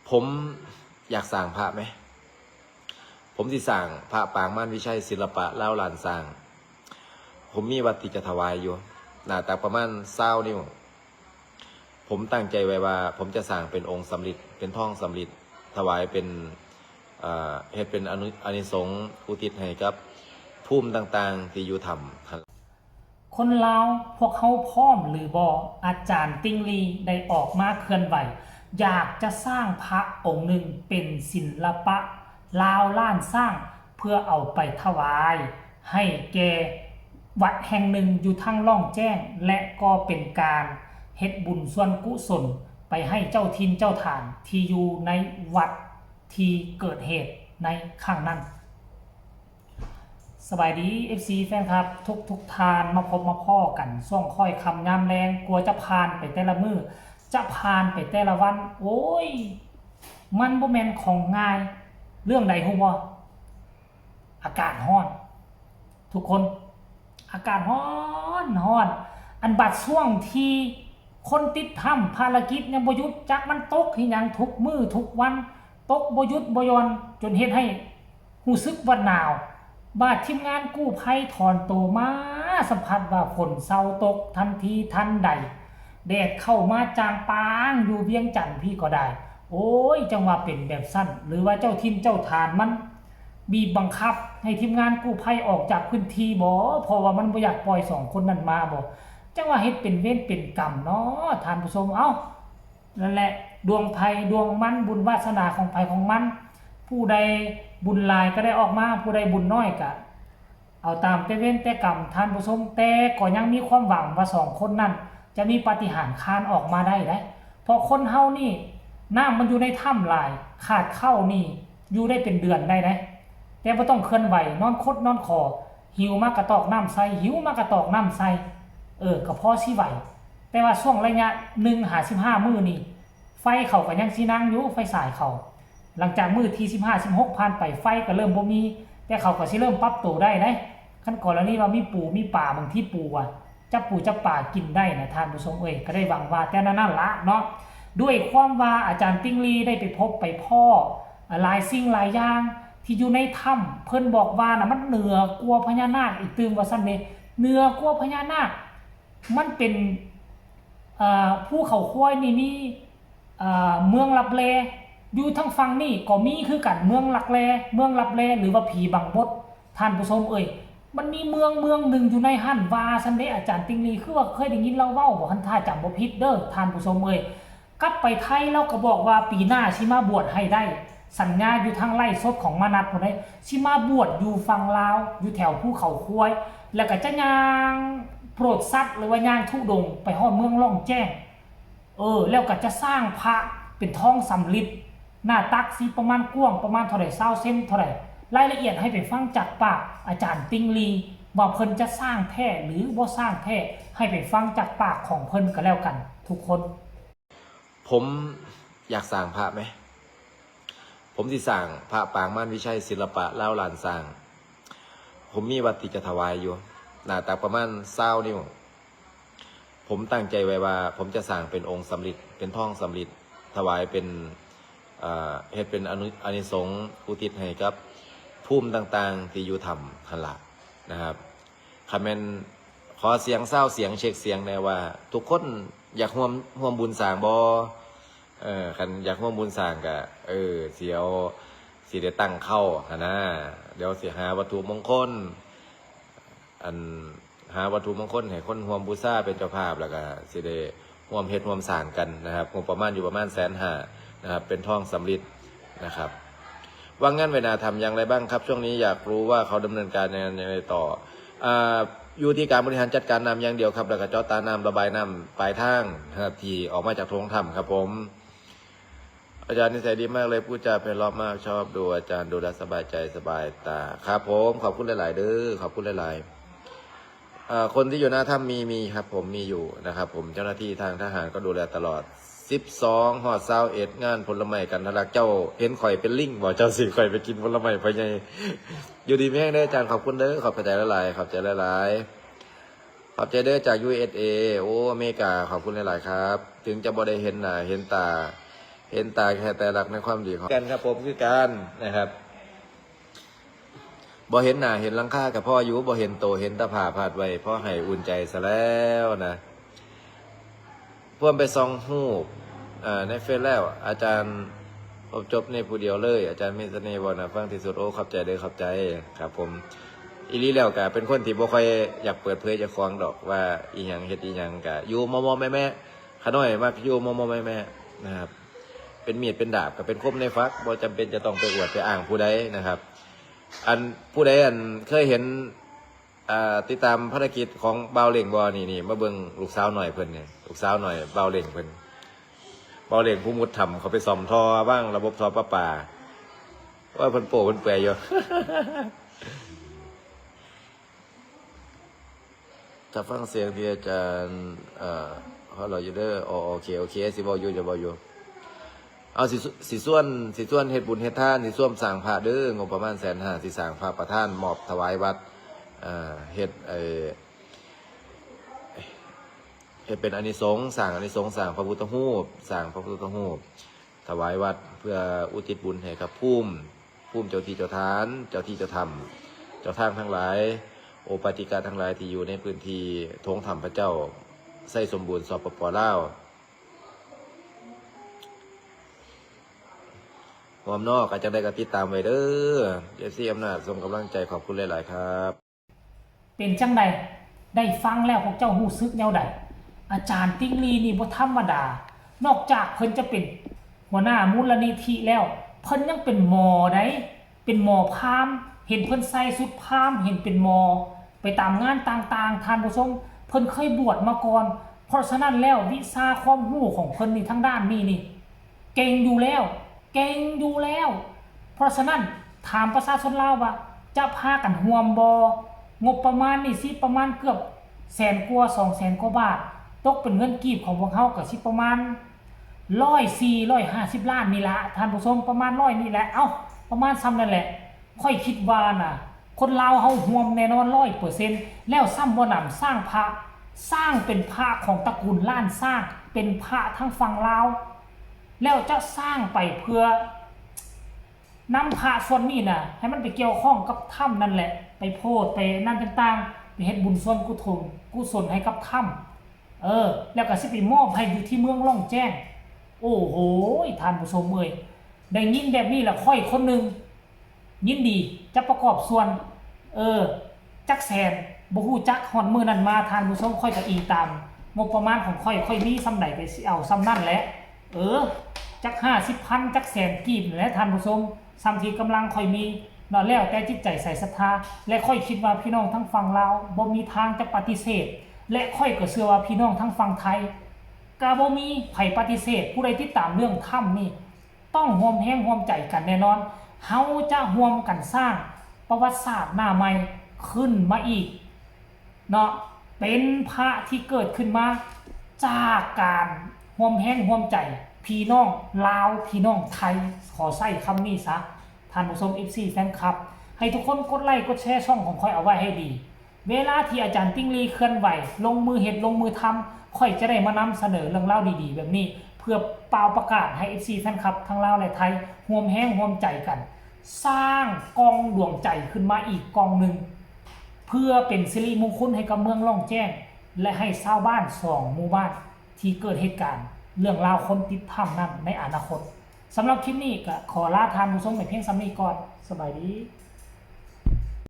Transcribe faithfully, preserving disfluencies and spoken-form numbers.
ผมอยากสร้างพระไหม ผมสิสร้างพระปางมารวิชัยศิลปะลาวล้านช้าง ผมมีวัตถุที่จะถวายอยู่ หน้าตักประมาณซาวนิ้ว ผมตั้งใจไว้ว่าผมจะสร้างเป็นองค์สำริด เป็นทองสำริด ถวายเป็น เอ่อ เฮ็ดเป็นอานิ- อานิสงส์อุทิศให้กับภูมิต่างๆ ที่อยู่ถ้ำ คนลาวพวกเฮาพร้อมหรือบ่ อาจารย์ติงลีได้ออกมาเคลื่อนไหว อยากจะสร้างพระองค์หนึ่งเป็นศิลปะลาวล้านช้าง เพื่อเอาไปถวายให้แก่วัดแห่งหนึ่งอยู่ทางล่องแจ้ง และก็เป็นการเฮ็ดบุญส่วนกุศลไปให้เจ้าถิ่นเจ้าฐานที่อยู่ในวัดที่เกิดเหตุในครั้งนั้น สบายดี เอฟซี แฟนคลับ ทุกทุกท่านมาพบมาพ้อกันช่วงค่อยค่ำยามแลง กว่าจะผ่านไปแต่ละมื้อ จะผ่านไปแต่ละวัน โอ้ย มันบ่แม่นของง่าย เรื่องใดฮู้บ่ อากาศร้อน ทุกคน อากาศร้อนร้อน อันบัดช่วงที่คนติดถ้ำภารกิจยังบ่หยุด จักมันตกเฮ็ดหยังทุกมื้อทุกวัน ตกบ่หยุดบ่หย่อน จนเฮ็ดให้ รู้สึกว่าหนาว บาดทีมงานกู้ภัยถอนตัวมา สัมผัสว่าฝนเซาตกทันทีทันใด แดดเข้ามาจ่างปางอยู่เวียงจันทน์พี้ก็ได้ โอ้ย จั่งว่าเป็นแบบซั่น หรือว่าเจ้าถิ่นเจ้าฐานมันบีบบังคับให้ทีมงานกู้ภัยออกจากพื้นที่บ่ เพราะว่ามันบ่อยากปล่อยสองคนนั้นมาบ่ จั่งว่าเฮ็ดเป็นเวรเป็นกรรมเนาะ ท่านผู้ชม เอ้า นั่นแหละ ดวงไผดวงมัน บุญวาสนาของไผของมัน ผู้ใดบุญหลายก็ได้ออกมา ผู้ใดบุญน้อยก็เอาตามแต่เวรแต่กรรม ท่านผู้ชม แต่ก็ยังมีความหวังว่าสองคนนั้นจะมีปาฏิหาริย์คลานออกมาได้เด้ เพราะคนเฮานี่ น้ำมันอยู่ในถ้ำหลาย ขาดข้าวนี่อยู่ได้เป็นเดือนได้เด้ แต่บ่ต้องเคลื่อนไหว นอนขดนอนขอ หิวมากระตอกน้ำใส่ หิวมากระตอกน้ำใส่ เออ ก็พอสิไหว แต่ว่าช่วงระยะหนึ่งหาสิบห้ามื้อนี่ ไฟเขาก็ยังสินั่งอยู่ ไฟฉายเขา หลังจากมื้อที่สิบห้า สิบหกผ่านไป ไฟก็เริ่มบ่มี แต่เขาก็สิเริ่มปรับตัวได้เด้ คันกรณีว่ามีปูมีปลา บางทีปูอะ จับปูจับปลากินได้นะ ท่านผู้ชมเอ้ย ก็ได้หวังว่าแต่นั้นนั่นละเนาะ ด้วยความว่าอาจารย์ติงลีได้ไปพบไปพ้อ อ่า หลายสิ่งหลายอย่างที่อยู่ในถ้ำ เพิ่นบอกว่านะ มันเหนือกว่าพญานาคอีกตื่ม ว่าซั่นเด้ เหนือกว่าพญานาค มันเป็น เอ่อ ภูเขาควายนี่มี เอ่อ เมืองลับแล อยู่ทางฝั่งนี่ก็มีคือกัน เมืองลับแล เมืองลับแล หรือว่าผีบังบด ท่านผู้ชมเอ้ย มันมีเมืองเมืองหนึ่งอยู่ในหั่น ว่าซั่นเด้ อาจารย์ติงลี คือว่าเคยได้ยินลาวเว้าบ่ คันถ้าจำบ่ผิดเด้อ ท่านผู้ชมเอ้ย กลับไปไทยลาวก็บอกว่าปีหน้าสิมาบวชให้ได้ สัญญาอยู่ทางไลฟ์สดของมนัสพุ้นเด้ สิมาบวชอยู่ฝั่งลาว อยู่แถวภูเขาควาย แล้วก็จะย่างโปรดสัตว์ หรือว่าย่างธุดงค์ไปฮอดเมืองล่องแจ้ง เออ แล้วก็จะสร้างพระเป็นทองสำริด หน้าตักสิประมาณกว้างประมาณเท่าใด ซาวเซนเท่าใด รายละเอียดให้ไปฟังจากปากอาจารย์ติงลี ว่าเพิ่นจะสร้างแท้หรือบ่สร้างแท้ ให้ไปฟังจากปากของเพิ่นก็แล้วกัน ทุกคน ผมอยากสร้างพระไหม ผมสิสร้างพระปางมารวิชัยศิลปะลาวล้านช้าง ผมมีวัตถุที่จะถวายอยู่ หน้าตักประมาณซาวนิ้ว ผมตั้งใจไว้ว่าผมจะสร้างเป็นองค์สำริด เป็นทองสำริด ถวายเป็น เอ่อ เฮ็ดเป็นอานิ- อานิสงส์อุทิศให้กับภูมิต่างๆ ที่อยู่ถ้ำหั่นล่ะนะครับ คันแม่นขอเสียงซาวเสียงเช็คเสียงแหน่ว่า ทุกคนอยากร่วม- ร่วมบุญสร้างบ่ เออ คันอยากร่วมบุญสร้างก็ เออ สิเอา สิได้ตั้งเคราะห์หั่นนะ เดี๋ยวสิหาวัตถุมงคล อัน หาวัตถุมงคลให้คนร่วมบูชาเป็นเจ้าภาพ แล้วก็สิได้ร่วมเฮ็ดร่วมสร้างกันนะครับ งบประมาณอยู่ประมาณแสนห้านะครับ เป็นทองสำริดนะครับ ว่างงานไว้หน้าถ้ำอย่างไรบ้างครับ ช่วงนี้อยากรู้ว่าเขาดำเนินการยังไงต่อ อ่า อยู่ที่การบริหารจัดการน้ำอย่างเดียวครับ แล้วก็เจาะตาน้ำ ระบายน้ำปลายทางนะครับ ที่ออกมาจากโถงถ้ำครับผม อาจารย์นิสัยดีมากเลย พูดจาไพเราะมาก ชอบดูอาจารย์ ดูแล้วสบายใจสบายตา ครับผม ขอบคุณหลายๆ เด้อ ขอบคุณหลายๆ อ่า คนที่อยู่หน้าถ้ำมี- มีครับผม มีอยู่นะครับผม เจ้าหน้าที่ทางทหารก็ดูแลตลอด สิบสอง ฮอด ซาวเอ็ด งานผลไม้กันทะลัก เจ้าเห็นข่อยเป็นลิงบ่ เจ้าสิข่อยไปกินผลไม้พ่อใหญ่ อยู่ดีมีแฮงเด้ออาจารย์ ขอบคุณเด้อ ขอบใจหลายๆ ขอบใจหลายๆ ขอบใจเด้อจาก ยูเอสเอ โอ้ อเมริกา ขอบคุณหลายๆ ครับ ถึงจะบ่ได้เห็นหน้าเห็นตา เห็นตาแค่แต่รักในความดีของกันครับผม คือกันนะครับ บ่เห็นหน้าเห็นหลังคาก็พออยู่ บ่เห็นโตเห็นแตาผ้าพาดไว้ พอให้อุ่นใจซะแล้วนะ พวมไปส่องรูป อ่า ในเฟซแล้ว อาจารย์พบจบในผู้เดียวเลย อาจารย์มีเสน่ห์เว้าน่าฟังที่สุด โอ้ ขอบใจเด้อ ขอบใจครับผม อีหลีแล้วก็เป็นคนที่บ่ค่อยอยากเปิดเผยเจ้าของดอก ว่าอีหยังเฮ็ดอีหยังก็อยู่มอมๆแมะๆ ขาน้อยมักอยู่มอมๆแมะๆนะครับ เป็นมีดเป็นดาบก็เป็นคมในฝัก บ่จำเป็นจะต้องไปอวดไปอ้างผู้ใดนะครับ อันผู้ใดอันเคยเห็น อ่า ติดตามภารกิจของบ่าวเล่งบ่ นี่ นี่ มาเบิ่งลูกสาวน้อยเพิ่นนี่ ลูกสาวน้อยบ่าวเล่งเพิ่น บ่าวเล่งผู้มุดถ้ำเข้าไปซ่อมท่อ วางระบบท่อประปา ว่าเพิ่นโป้เพิ่นเปื่อยอยู่ ถ้าฟังเสียงที่อาจารย์ เอ่อ ฮัลโหล อยู่เด้อ อ๋อ โอเค โอเค สิเว้าอยู่ จะเว้าอยู่ เอา สิ สิชวน สิชวนเฮ็ดบุญเฮ็ดทาน สิชวนสร้างพระเด้อ งบประมาณแสนห้า สิสร้างพระประธาน มอบถวายวัด เอ่อ เฮ็ด เอ่อ เฮ็ดเป็นอานิสงส์ สร้างอานิสงส์ สร้างพระพุทธรูป สร้างพระพุทธรูป ถวายวัด เพื่ออุทิศบุญให้กับภูมิ ภูมิเจ้าที่เจ้าทาน เจ้าที่เจ้าธรรม เจ้าทางทั้งหลาย โอปาติกะทั้งหลายที่อยู่ในพื้นที่โถงถ้ำพระเจ้า ไชสมบูรณ์ สปป ลาว พร้อมเนาะ ก็จั่งใดก็ติดตามไว้เด้อ เอฟซี อำนาจ ส่งกำลังใจ ขอบคุณหลายๆครับ เป็นจั่งใด ได้ฟังแล้วพวกเจ้ารู้สึกแนวใด อาจารย์ติ๊งลีนี่บ่ธรรมดา นอกจากเพิ่นจะเป็นหัวหน้ามูลนิธิแล้ว เพิ่นยังเป็นหมอได๋ เป็นหมอพราหมณ์ เห็นเพิ่นใส่ชุดพราหมณ์ เห็นเป็นหมอ ไปตามงานต่างๆ ท่านผู้ชม เพิ่นเคยบวชมาก่อน เพราะฉะนั้นแล้ววิชาความรู้ของเพิ่นนี่ทางด้านนี้นี่ เก่งอยู่แล้ว เก่งอยู่แล้ว เพราะฉะนั้นถามประชาชนลาวว่า จะพากันร่วมบ่ งบประมาณนี่สิประมาณเกือบแสนกว่า สองแสนกว่าบาท ตกเป็นเงินกีบของพวกเฮาก็สิประมาณร้อยสี่ ร้อยห้าสิบล้านนี่ละ ท่านผู้ชม ประมาณร้อยนี่แหละ เอ้า ประมาณส่ำนั่นแหละ ข้อยคิดว่าน่ะ คนลาวเฮาร่วมแน่นอนร้อยเปอร์เซ็นต์ แล้วซ้ำบ่หนำสร้างพระ สร้างเป็นพระของตระกูลล้านช้าง เป็นพระทางฝั่งลาว แล้วจะสร้างไปเพื่อ นำพระส่วนนี้น่ะ ให้มันไปเกี่ยวข้องกับถ้ำนั่นแหละ ไปโพธิ์ ไปนั่นต่างๆ ไปเฮ็ดบุญส่วนกุศล กุศลให้กับถ้ำ เออ แล้วก็สิไปมอบให้อยู่ที่เมืองล่องแจ้ง โอ้โห ท่านผู้ชมเอ้ย ได้ยินแบบนี้ละข้อยคนหนึ่ง ยินดีจะประกอบส่วน เออ จักแสน บ่ฮู้จัก ฮอดมื้อนั้นมา ท่านผู้ชม ข้อยก็อิงตามงบประมาณของข้อย ข้อยมีส่ำใดก็สิเอาส่ำนั้นแหละ เออ จักห้าสิบพัน จักแสนกีบนั่นแหละ ท่านผู้ชม ส่ำที่กำลังข้อยมีเนาะ แล้วแต่จิตใจใส่ศรัทธา และข้อยคิดว่าพี่น้องทางฝั่งลาวบ่มีทางจะปฏิเสธ และข้อยก็เชื่อว่าพี่น้องทางฝั่งไทย ก็บ่มีไผปฏิเสธ ผู้ใดติดตามเรื่องถ้ำนี่ ต้องร่วมแรงร่วมใจกันแน่นอน เฮาจะร่วมกันสร้างประวัติศาสตร์หน้าใหม่ขึ้นมาอีกเนาะ เป็นพระที่เกิดขึ้นมาจากการร่วมแรงร่วมใจ พี่น้องลาว พี่น้องไทย ขอใช้คำนี้ซะ ท่านผู้ชม เอฟซี แฟนคลับ ให้ทุกคนกดไลค์กดแชร์ช่องของข้อยเอาไว้ให้ดี เวลาที่อาจารย์ติ๊งลีเคลื่อนไหว ลงมือเฮ็ด ลงมือทำ ข้อยจะได้มานำเสนอเรื่องราวดีๆ แบบนี้ เพื่อเป่าประกาศให้ เอฟซี แฟนคลับทั้งลาวและไทย ร่วมแรงร่วมใจกัน สร้างกองดวงใจขึ้นมาอีกกองหนึ่ง เพื่อเป็นสิริมงคลให้กับเมืองล่องแจ้ง และให้ชาวบ้านสองหมู่บ้านที่เกิดเหตุการณ์เรื่องราวคนติดถ้ำนั้นในอนาคต สำหรับคลิปนี้ก็ขอลาท่านผู้ชมไปเพียงส่ำนี้ก่อน สบายดี